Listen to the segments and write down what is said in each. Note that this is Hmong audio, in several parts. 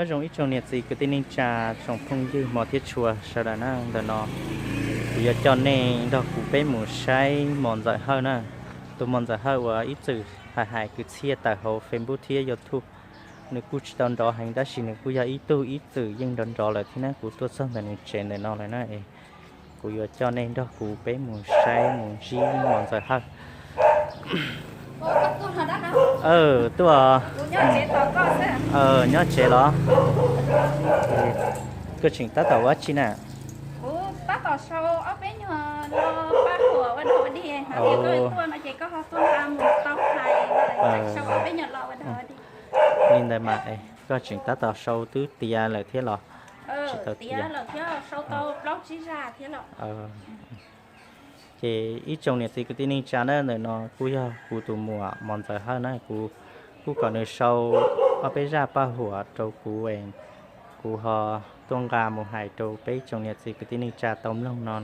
Nyob zoo ib tsoom niam txiv kwv tij neej tsa, tsoom phooj ywg hmov thiab tshua sawv daws na, ntawm no kuv yuav coj nej nrog kuv peb mus saib Mos Ntxawm Hawj na. Tus Mos Ntxawm Hawj uas ib txwm hais hais kwv txhiaj tawm hauv Facebook thiab YouTube, nws kuj tsis tau nrov heev tab sis nws kuj yog ib tug ib txwm yeej nrov nrov lawm thiab na. Kuv tuaj txog ntawm nws tsev ntawm no lawm na, kuv yuav coj nej nrog kuv peb mus saib mus ntsib Mos Ntxawm Hawj. Tuaj, nyob tsev los? Koj tseem tab tom ua dab tsi na? Li ntawd mas koj tseem tab tom sau twb tiav lawm thiab los? Tsis tau tiav. Ces ib tsoom niam txiv kwv tij neej tsa na, ntawm no kuj yog kuv tus muam Mos Ntxawm Hawj na, kuv kuj kom nws sau ob peb zaj paj huam rau kuv, kuv ho tuaj nqa mus hais rau peb tsoom niam txiv kwv tij neej tsa tau mloog no.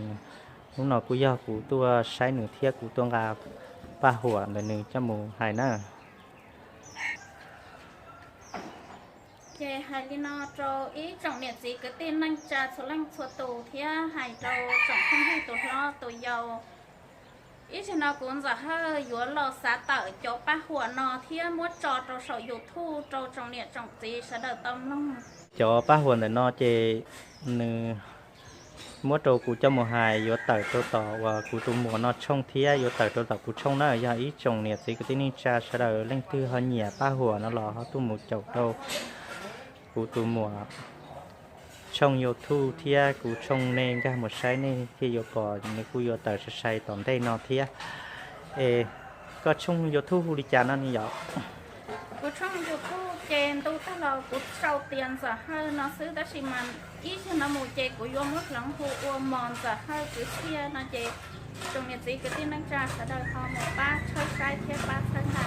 Hnub no kuj yog kuv tuaj saib nws thiab kuv tuaj nqa paj huam ntawm nws coj mus hais na. Ces hais li no rau ib tsoom niam txiv kwv tij neej tsa txhua leej txhua tus thiab hais rau tsoom phooj ywg tus hlob tus yau. Ib zaug no kuv Ntxawm Hawj yuav los xav tawm cov paj huam no thiab muab tso rau saum YouTube rau tsoom niam tsoom txiv sawv daws tau mloog. Cov paj huam ntawm no ces nws muab rau kuv coj mus hais yuav tawm rau tom uas kuv tus muam no tshooj thiab yuav tawm rau tom kuv tshooj na. Yog ib tsoom niam txiv kwv tij neej tsa sawv daws leej twg ho nyiam paj huam no los ho tuaj mus caum rau kuv tus muam tshooj YouTube thiab kuv tshooj, nej nkag mus saib nej thiaj yuav pom, nws kuj yuav tawm sai sai tom ntej no thiab. Es koj tshooj YouTube hu li cas no ne yom? Kuv tshooj YouTube ces ntu tag los kuv sau tias Ntxawm Hawj no xwb, tab sis mas ib zaug no mus ces kuv yuav muab hloov hu ua Mos Ntxawm Hawj Kwv Txhiaj no ces tsoom niam txiv kwv tij neej tsa sawv daws ho mus pab tshawb saib thiab pab txhawb nqa.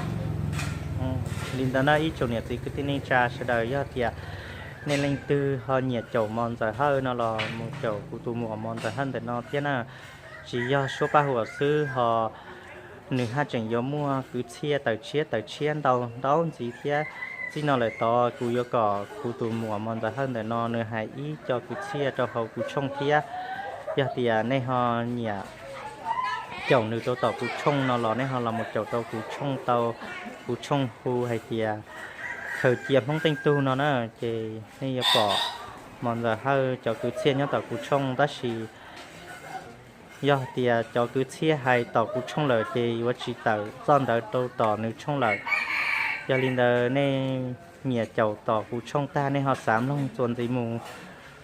Li ntawd na ib tsoom niam txiv kwv tij neej tsa sawv daws, yog tias nej leej twg ho nyiam caum Mos Ntxawm Hawj no los mus caum kuv tus muam Mos Ntxawm Hawj ntawm no thiab na. Tsis yog suab paj huam xwb ho nws haj tseem yuav muaj kwv txhiaj tawm tshiab tawm tshiab ntau ntau ntxiv thiab. Txij no lawm tod kuv yuav kom kuv tus muam Mos Ntxawm Hawj ntawm no nws hais ib co kwv txhiaj rau hauv kuv tshooj thiab. Yog tias nej ho nyiam caum nws rau tom kuv tshooj no los nej ho los mus caum rau kuv tshooj tau. Kuv tshooj hu hais tias Khaws Cia Hmoob Teej Tug no na, ces nej yuav pom Mos Ntxawm Hawj cov kwv txhiaj nyob tom kuv tshooj, tab sis yog tias cov kwv txhiaj hais tom kuv tshooj lawm ces yuav tsis tawm txoj ntawd rau tom nws tshooj lawm. Yog li ntawd nej nyiam caum tom kuv tshooj tag nej ho xav mloog txuas ntxiv mus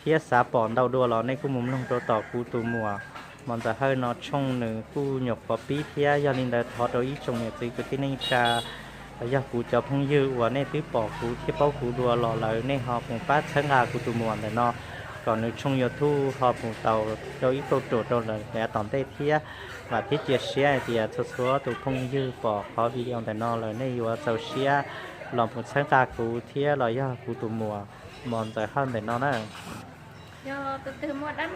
thiab xav pom ntau dua los nej kuj mus mloog rau tom kuv tus muam Mos Ntxawm Hawj no tshooj, nws kuj nyuam qhuav pib thiab. Yog li ntawd thov rau ib tsoom niam txiv kwv tij neej tsa, yog kuv cov phooj ywg uas nej twb pom kuv thiab paub kuv dua los lawm, nej ho mus pab txhawb nqa kuv tus muam ntawm no kom nws tshooj YouTube ho mus tau rau ib kauj ruam rau lawv tom ntej thiab. Vam thiab cia siab hais tias txhua txhua tus phooj ywg pom qhov video ntawm no lawm nej yuav txaus siab los mus txhawb nqa kuv thiab los yog kuv tus muam Mos Ntxawm Hawj ntawm no na. Yog tus twg muaj dab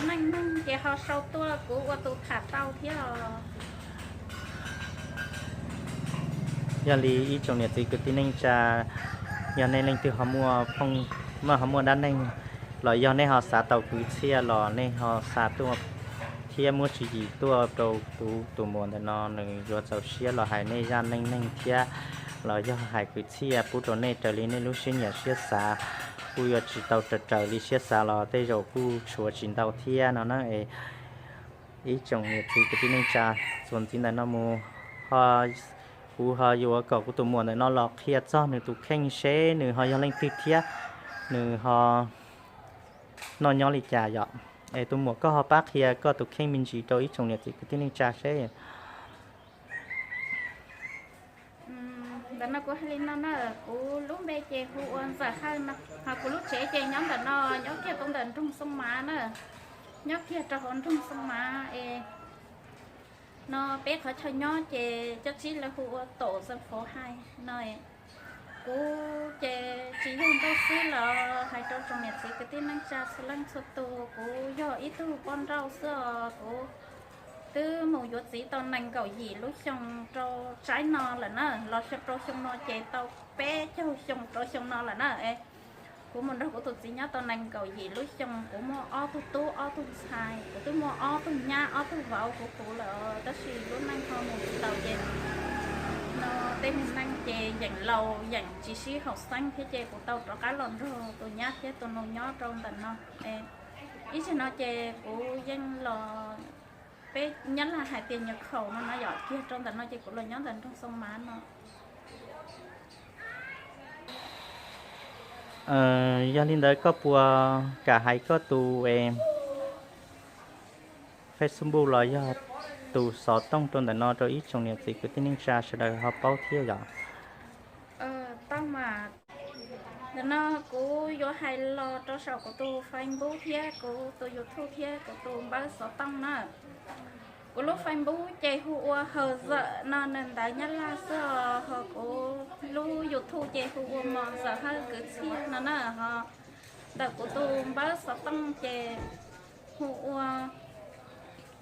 neeg neeg ces ho sau tuaj kuv ua tus tham tau thiab os. Yog li ib tsoom niam txiv kwv tij neej tsa, yog nej leej twg ho muaj phooj, muaj ho muaj dab neeg los yog nej ho xav tau kwv txhiaj los nej ho xa tuaj thiab muab tswv yim tuaj rau kuv tus muam ntawm no, nws yuav txaus siab los hais nej zaj neej neeg thiab los yog hais kwv txhiaj pub rau nej raws li nej lub siab nyiam siab xav. Kuj yuav tsis tau raws raws li siab xav los tej zaum kuj tshuav tsis ntau thiab no na. Ib tsoom niam txiv kwv tij neej tsa, txuas ntxiv ntawm no mus, kuv ho yuav kom kuv tus muam ntawm no los qhia txog nws tus kheej seb nws ho yog leej twg thiab nws ho noj nyob li cas yom. Es tus muam koj ho pab qhia koj tus kheej me ntsis rau ib tsoom niam txiv kwv tij neej tsa seb. Ntawm no kuv hais li no na, kuv lub npe ces hu ua Ntxawm Hawj no, ho kuv lub tsev ces nyob ntawm no, nyob kiag rau ntawm nroog Xoo Mav na, nyob kiag rau hauv nroog Xoo Mav es no peb qhov chaw nyob ces cov tsib lawv hu ua Tổ dân phố hai no. Kuv ces tsis yog ntau xwb los hais rau tsoom niam txiv kwv tij neej tsa txhua leej txhua tus, kuv yog ib tug poj nrauj xwb os. Kuv twb mus yuav txiv tau nees nkaum yim lub xyoo rau tsaib no lawm na, los xyoo rau xyoo no ces tau peb caug xyoo rau xyoo no lawm na. Kuv mus nrog kuv tus txiv nyob tau nees nkaum yim lub xyoo, kuv muaj ob tug tub ob tug ntxhais, kuv twb muaj ob tug nyab ob tug vauv kuv kuv lawm, tab sis lub neej ho mus tsis taus ces no tej mus neej ces yeem laus yeem tsis sib haum xeeb thiab ces kuv tau rov qab los nrog tus nyab thiab tus nus nyob rau ntawm no. Ib zaug no ces kuv yeej los, peb Nyab Laj hais tias nyuam qhuav no no yom, kiag rau ntawm no ces kuv los nyob ntawm nroog Xoo Mav no. Yog li ntawd koj puas kam hais koj tus Facebook los yog tus xov tooj rau ntawm no rau ib tsoom niam txiv kwv tij neej tsa sawv daws ho paub thiab yom? Tau mas, ntawm no kuv yuav hais los rau saum kuv tus Facebook thiab kuv tus YouTube thiab kuv tus npawb xov tooj na. Kuv lub Facebook ces hu ua Hawm Zawm no, nws ntawv Nyab Laj xwb os, ho kuv lub YouTube ces hu ua Mos Zawm Hawj Kwv Txhiaj no na ho. Ntawm kuv tus npawb xov tooj ces hu ua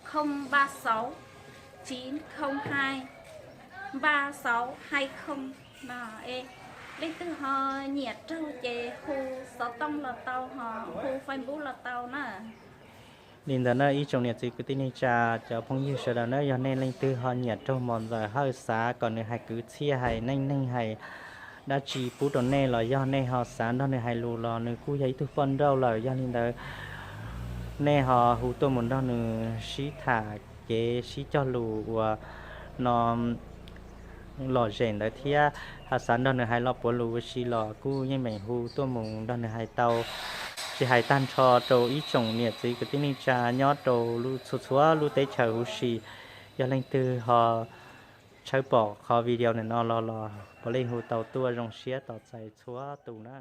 không ba sáu chín không hai ba sáu hai không no. Leej twg ho nyiam raug ces hu xov tooj los tau, ho hu Facebook los tau na. Li ntawd na ib tsoom niam txiv kwv tij neej tsa cov phooj ywg sawv daws na, yog nej leej twg ho nyiam raug Mos Zawm Hawj, xav kom nws hais kwv txhiaj hais neej neeg hais dab tsi pub rau nej los yog nej ho xav nrog nws hais lus los nws kuj yog ib tug poj nrauj lawm, yog li ntawd nej ho hu tuaj mus nrog nws sib tham kev sib cog lus uas no lom zem ntawd thiab. Ho xav nrog nws hais los puav lus ua si los kuj yeej meem hu tuaj mus nrog nws hais tau. Tsis hais tag nrho rau ib tsoom niam txiv kwv tij neej tsa nyob rau txhua txhua lub teb chaws huv si, yog leej twg ho tshawb pom qhov video ntawm no los los puav leej hu tau tuaj, zoo siab tos txais txhua tus na.